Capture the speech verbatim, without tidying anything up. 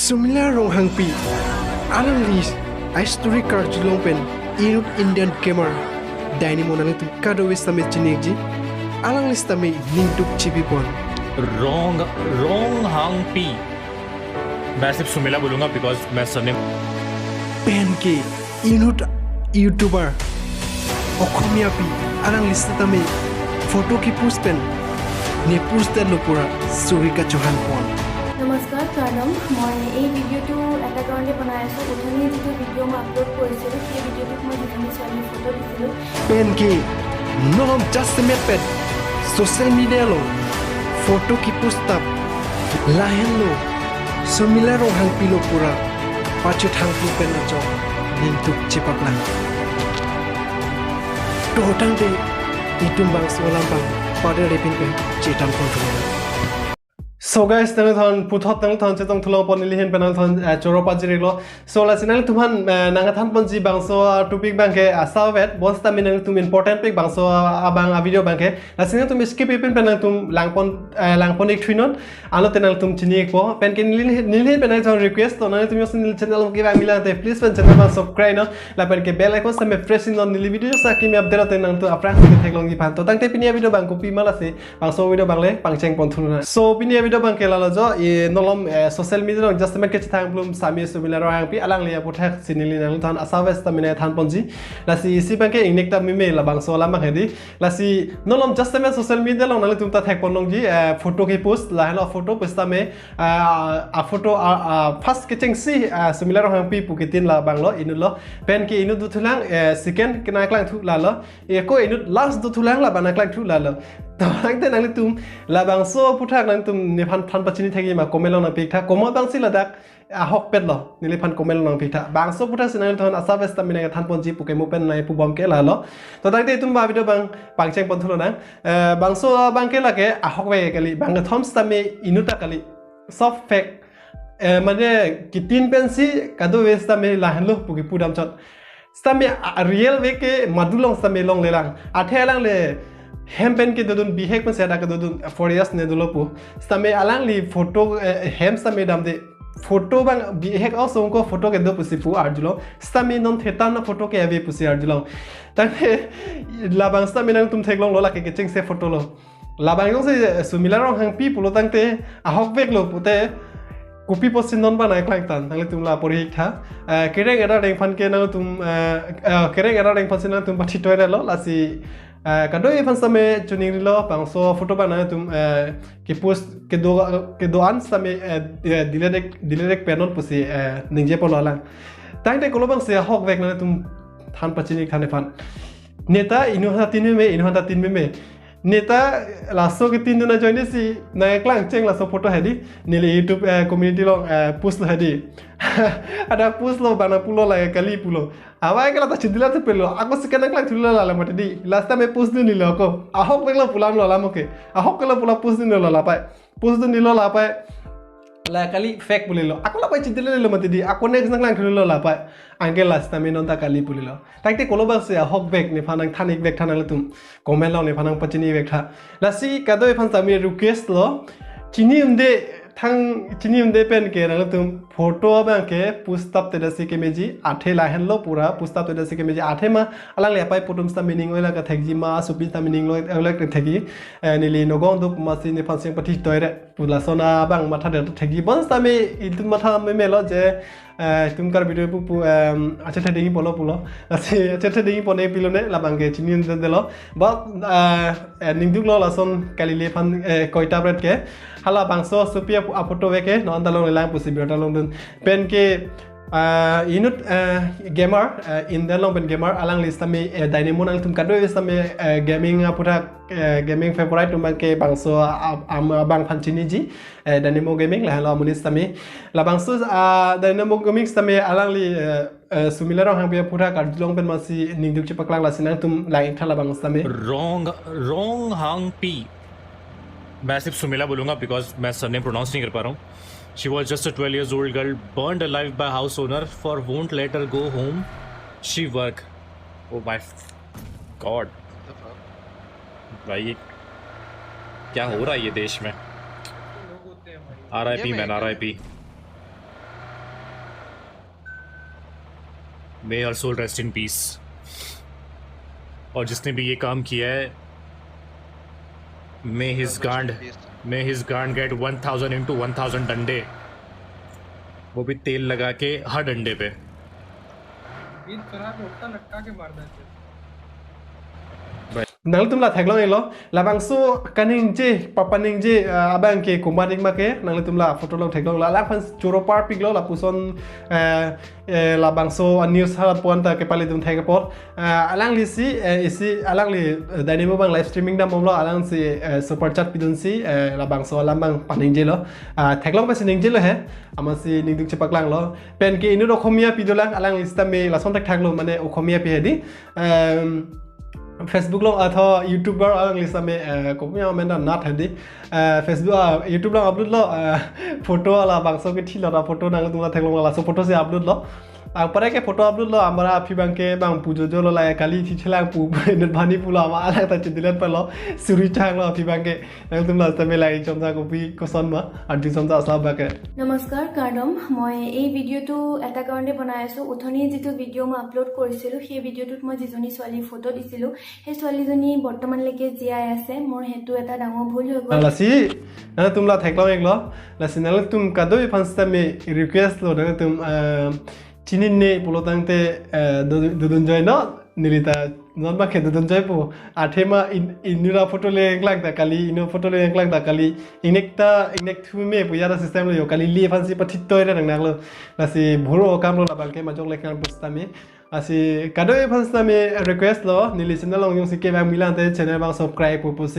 Sumila Ronghangpi, alangli a story karjulong pen inut Indian gamer Dynamo nanglitum kadokave sitame chiniji, alangli sitame ningduk chipipon. Rong Ronghangpi. मैं सिर्फ सुमिला बोलूंगा because मैं surname Penke inut YouTuber Okhomia pi, alangli sitame photo kepost pen ne post detlo pura suri kachohanpon. নমস্কাৰ, প্ৰণাম। মই এই ভিডিঅ'টো এটা কাৰণে বনাই আছোঁ। উঠনি যিটো ভিডিঅ' মই আপলোড কৰিছিলোঁ, সেই ভিডিঅ'টোত মই যিখিনি ছোৱালীৰ ফটো দিছিলোঁ। Penke nolom jasemet pen social media along photo kepost tap lahenlo Sumila Ronghangpi lo pura pachethangpon pen ajo ningduk chipaklang. To tangte itum bangso alam abang paderepin pen chethanpon thunang. So guys, nangthon puthot nangthon chetong thulongpon, neli ahin pen nangthon eh, choro pajirlo. So lasi nangtumphan eh, nangthanponji bangso ah, topic abangke asap vet, bonsitame nangtum important pik bangso ah, abang a video abangke. Lasi nangtum skip ipin pen nangtum langpon eh, langpon ik thuinon. Anlote nangtum chini ikpo. Penke neli neli ahin pen nangthon request to, nangtum jongsi neli channel ke bang milang te please pen channel abang subscribe non. Lapenke bell icon sitame press non, neli video jongsi kimi update lote nangtum aphrangsi theklongji aphan. To tangte pini a video abang kopima lasi bangso video abangle pangchengpon thunang. So pini a video abangke lalo jo, i nolom eh, social media along jasemet kechethang plum sami Sumila Ronghangpi, alangli aphuthak si neli nangthon asap vet sitame nangthanponji. Lasi isi abangke ingnek ta meme labangso alam abang hedi. Lasi nolom jasemet social media along nanglitum ta thekpon longji eh, photo kepost lahenlo photo post tame eh, a photo a, a first kechengsi eh, Sumila Ronghangpi pu kethe labanglo, inutlo. Penke inut dothulang eh, second ke nangklangthu lalo. Eko inut last dothulang labang nangklangthu lalo. To tangte nanglitum labangso aphuthak nangtum nephan than pachini thekji ma comment along nangpik tha. Komat abangsi ladak ahokpetlo neliphan comment along nangpik tha. Bangso aphuthak si nangthon asap vet sitame nangthanponji puke mo pen nangpubom ke lalo. To tangte itum ba video abang pangchengpon thulonang. Eh, bangso abangke lake ahokvek kali, bangkethom sitame inut ta kali. Sob fake. Eh, mane kethe pensi kadokave sitame lahenlo pu kepu damchot. Sitame a- a real veke madulong sitame longlelang. Athe alangle hem pen kedodun, bihek pensi ada kedodun, four years ne dolo pu. Sitame alangli photo eh, hem sitame damde. Photo abang bihek asong ko photo kedo pusi pu arjulong. Sitame non thetan na photo ke ave pusi arjulong. Tangte labang sitame nangtum theklonglo lake kechengse photo lo. Labang jongsi eh, Sumila Ronghangpi pulo tangte ahokveklo pute kopi apotsi non abang nangklangtang, nanglitum la pori ik tha. Eh, kereng era rengphan ke nangtum eh, eh, kereng era rengphan si nangtum pathi toirelo lasi eh, kadokave aphan sitame chuning rilo bangso photo abang nangtum eh, kepost kedo kedo-an sitame eh, eh, delete delete pen non pusi eh, ningjeponlo alang. Tangte kolo abangsi ahokvek nangtum than pachini than nephan. Neta inut hanta tin meme, inut hanta tin meme. Neta laso kethe dun ajoine si nangklangcheng laso photo hedi. Neli YouTube eh, community along eh, postlo hedi. Ada postlo bana pulo lake kali pulo. Awai ke la ta chidila te pelo. Ako si nangklangthulo lala mati di. Last time post dun nilo ako. Ahokveklo pu alamlo alam ke. Ahokveklo pu alam post dun nilo lapai. Post dun nilo lapai. La kali fake pulilo. Ako lapai chidila lo mati di. Ako next nangklangthulo lapai. Anke last time non ta kali pulilo. Tangte kolo abangsi ahokvek nephan nangthan ikvek tha nangtum. Comment along nephan nangpachini ikvek tha. Lasi kadokave aphan sitame request lo. Chini unde thang chini unde penke nangtum photo abangke post tap te dasi kemeji athe lahenlo pura post tap te dasi kemeji athe ma alangli apai apo atum sitame ning oila kathekji ma asopi sitame ning lo oila kathekji eh, neli nogong duk masi nephan seng pathi toire pu lason abang matha det thekji bonsitame itum matha memelo je eh, itum Karbi do pupu em, achethe dingji pulo pulo. Lasi achethe dingji pone pilone labangke chini den delo. But eh, eh, ningduklo lason kali le aphan eh, koita bret ke. Hala bangso asopi ap- aphoto veke non ta longlelang pusi birta longdun. Penke eh, inut eh, gamer eh, India along pen gamer alangli sitame eh, Dynamo nangtum kadokave sitame eh, gaming aphuthak eh, gaming favorite atum abangke bangso a- am abangphan chiniji eh, Dynamo Gaming lahenlo amonit sitame. Labangso ah, Dynamo Gaming sitame alangli eh, eh, Sumila Ronghangpi aphuthak karjulong pen masi ningduk chipaklang lasi nangtum lang ik tha labang sitame. Rong Ronghangpi. मैं सिर्फ सुमिला बोलूंगा because मैं surname pronounce नहीं कर पा रहा हूँ. She was just a twelve years old girl burned alive by house owner for won't let her go home. She work. Oh my God. भाई ये क्या हो रहा है ये देश में? Are I P man, are I P. May her soul rest in peace. और जिसने भी ये काम किया है, may his grant, may his grant get one thousand into one thousand डंडे, वो भी तेल लगा के हर डंडे पे. बीच खराब होता लटका के मारना चाहिए. Nanglitum la theklong-iklo, labangso kaningje, papaningje, ah, abang ke komat-ik ma ke, nanglitum la photo along theklonglo, alangphan choro parpiklo, lapuson, eh, eh, labangso a-news ha puan ta kepalidun thek apot. Ah, alangli si, eh, isi, alangli, eh, Dynamo abang live streaming dambomlo, alang si, eh, super chat pidunsi, eh, labangso alam abang paningjelo. Ah, theklong pensi ningjelo he, amatsi ningduk chepaklanglo. Pen ke inut Okhomia pidolang, alangli sitame lason thekthaklo, mane Okhomia pi hedi. Em, Facebook along atho YouTube along alangli sitame, eh, kopi amen ta nat hedi. Eh, Facebook, ah, YouTube along upload lo, eh, photo labangso kethilo ta photo nangtum la theklonglo, laso photo si upload lo. Anparke photo upload lo, amara aphi abang ke bang pu jojo lo, la kali thi chelang pu, inut bani pulo, ama alang ta chedelete palo, suri changlo aphi abang ke. Nangtum la sitame la-ik chomsa kopi koson ma, arju chomsa asa abang ke. নমস্কাৰ, কাৰ্ডম। মই এই ভিডিঅ'টো এটা কাৰণে বনাই আছোঁ। উঠনি যিটো ভিডিঅ' মই আপলোড কৰিছিলোঁ, সেই ভিডিঅ'টোত মই যিজনী ছোৱালীৰ ফটো দিছিলোঁ, সেই ছোৱালীজনী বৰ্তমানলৈকে জীয়াই আছে। মোৰ সেইটো এটা ডাঙৰ ভুল হৈ গ'ল। Lasi, nangtum la theklong-iklo, lasi nangtum kadokave aphan sitame request lo, nangtum, ah, chinine pulo tangte, eh, do-, dodun joino, neli ta non abang ke dodun joipo. Athema in, inut aphoto le-iklang ta kali, inut aphoto le-iklang ta kali, ingnek ta, ingnek thume pu ya ta system lo jo, kali li aphansi pathitoi ra nangnanglo. Lasi bhuro kam lo labang ke majok le kang pu sitame. Lasi kadokave aphan sitame request lo, neli channel along jongsi kevang milang te channel abang subscribe pu pusi.